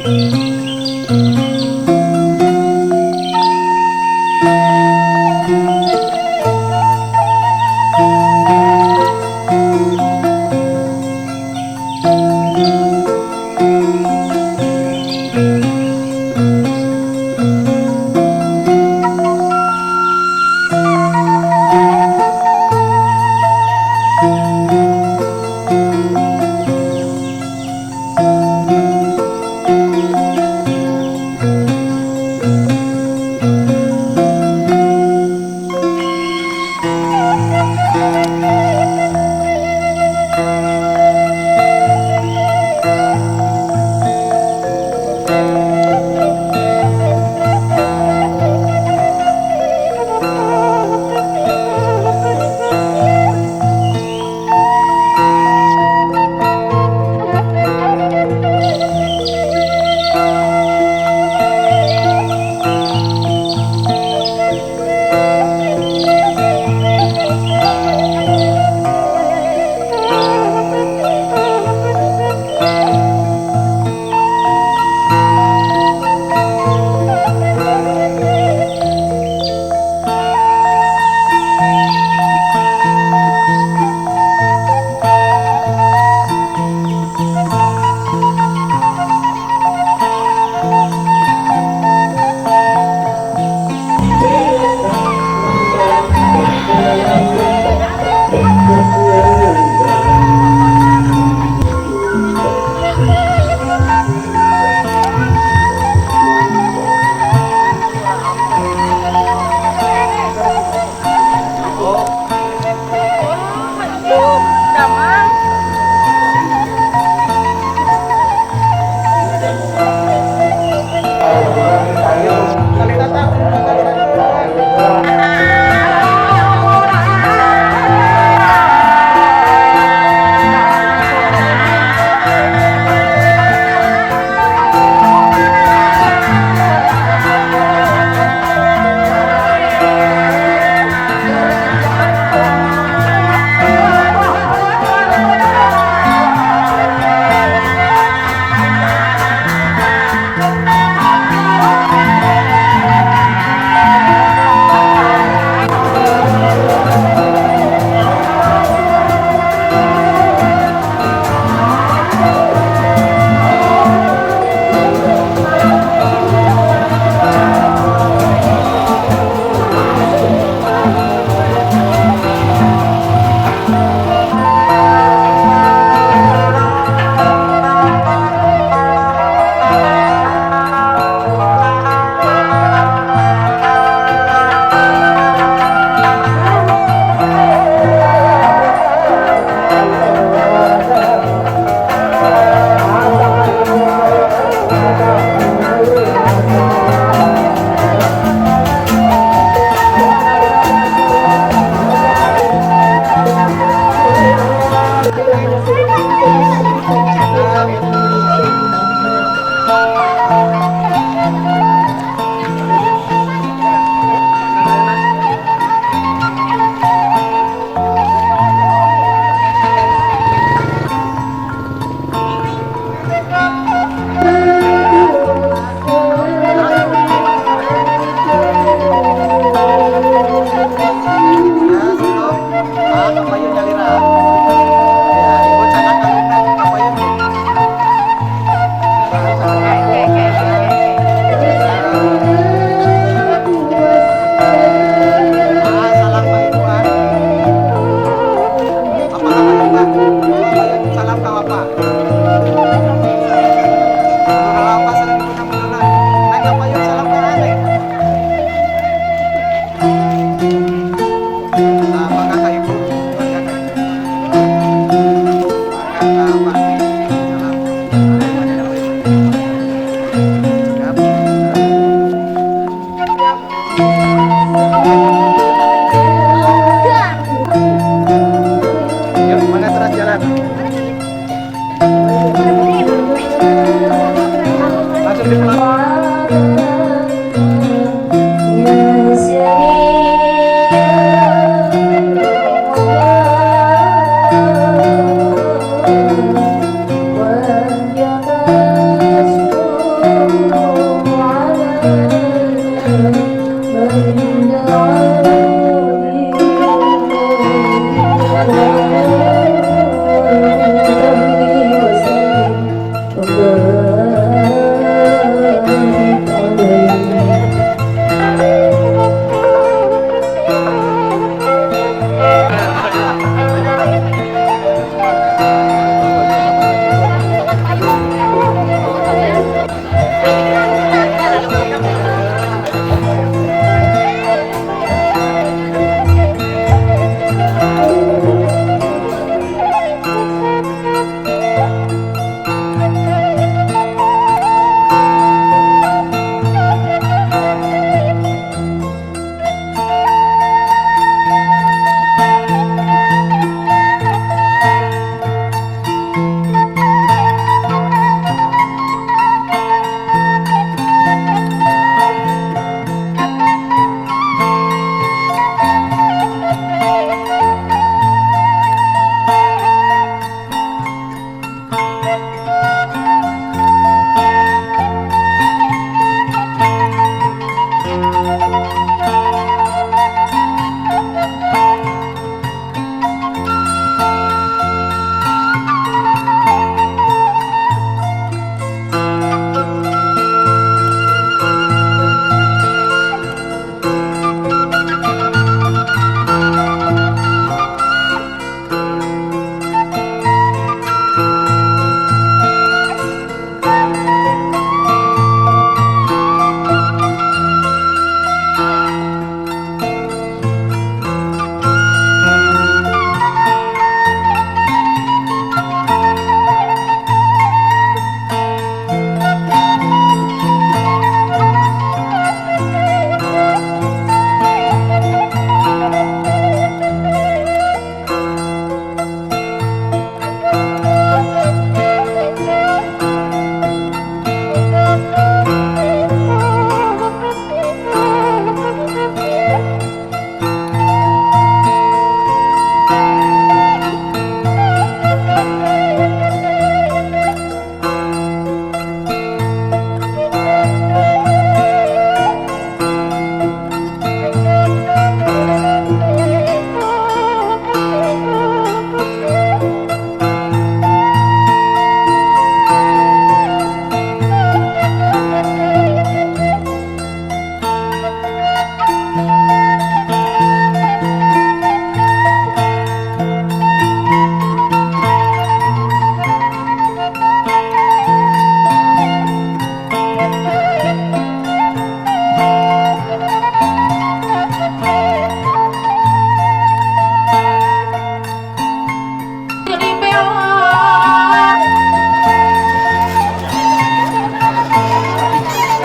Música.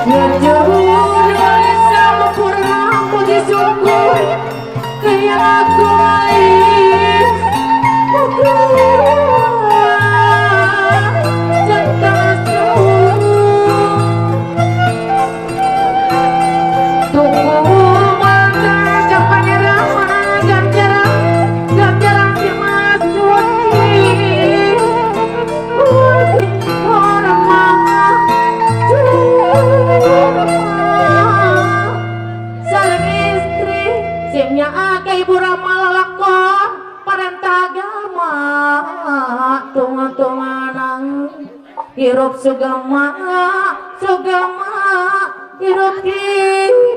Ngejur sampurna puji syukur yang aku manis. Muga cinta tuku mata pangeran ganjaran ganjaran dimasuki orang sareng istri simnya ake ibu rama lalakon parentah agama tungan-tunganang hirup sugema sugema hirup di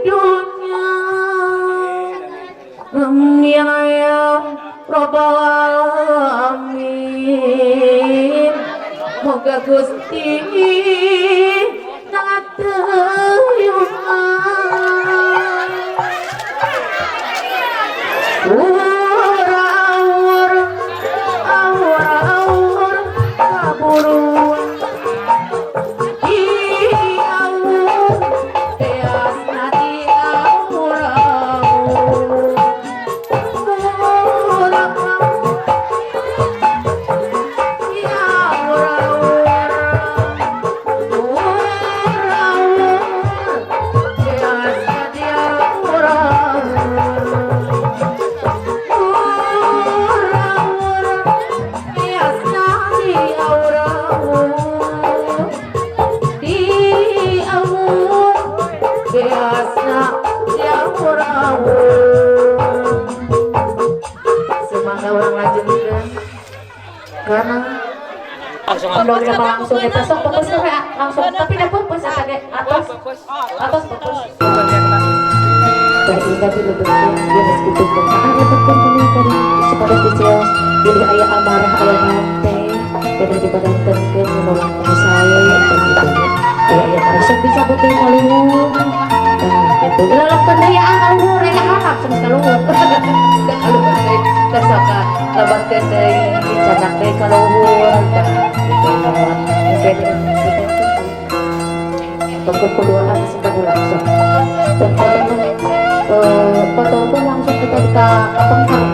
dunia. Amin ya robbal alamin. Moga Gusti nangateyunan. Ur aur aur kaburuan di aur teasna di aur aur ur di aur aur ur aur teasna di aur aur ur aur teasna di aur aur di aur teasna di aur aur. Semoga urang lanjutkan karena Langsung. Pondoknya mah langsung eta sok fokus we langsung, tapi dah fokus eta ge atos atos fokus. Tah indah dilebetkeun dia meskipun ah lebetkeun deui tadi supados dicios bilih aya amarah aya naon teh kedah dipadantenkeun nu langkung sae teh kitu nya. Aya aya amarah sok dicabut deui ka luhur. Tah kitu dilalapkeun deui ah ka luhur eta handap sanes ka luhur. Teh ka luhur deui teh sok lebatkeun deui dicanak deui ka luhur. Tah kitu mungkin tongkol kuduaan simpan langsung foto pun langsung kita di kapengker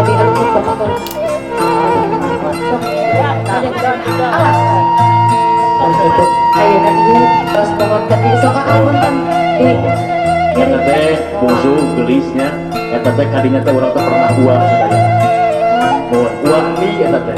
di alun kapengker sok alas. Nah, itu ayeuna ieu terus mohon di sok ah punten di Eta teh bungsu gelisnya, eta teh kadinya teh urang teh pernah uang sadaya. Mohon uang nih eta teh.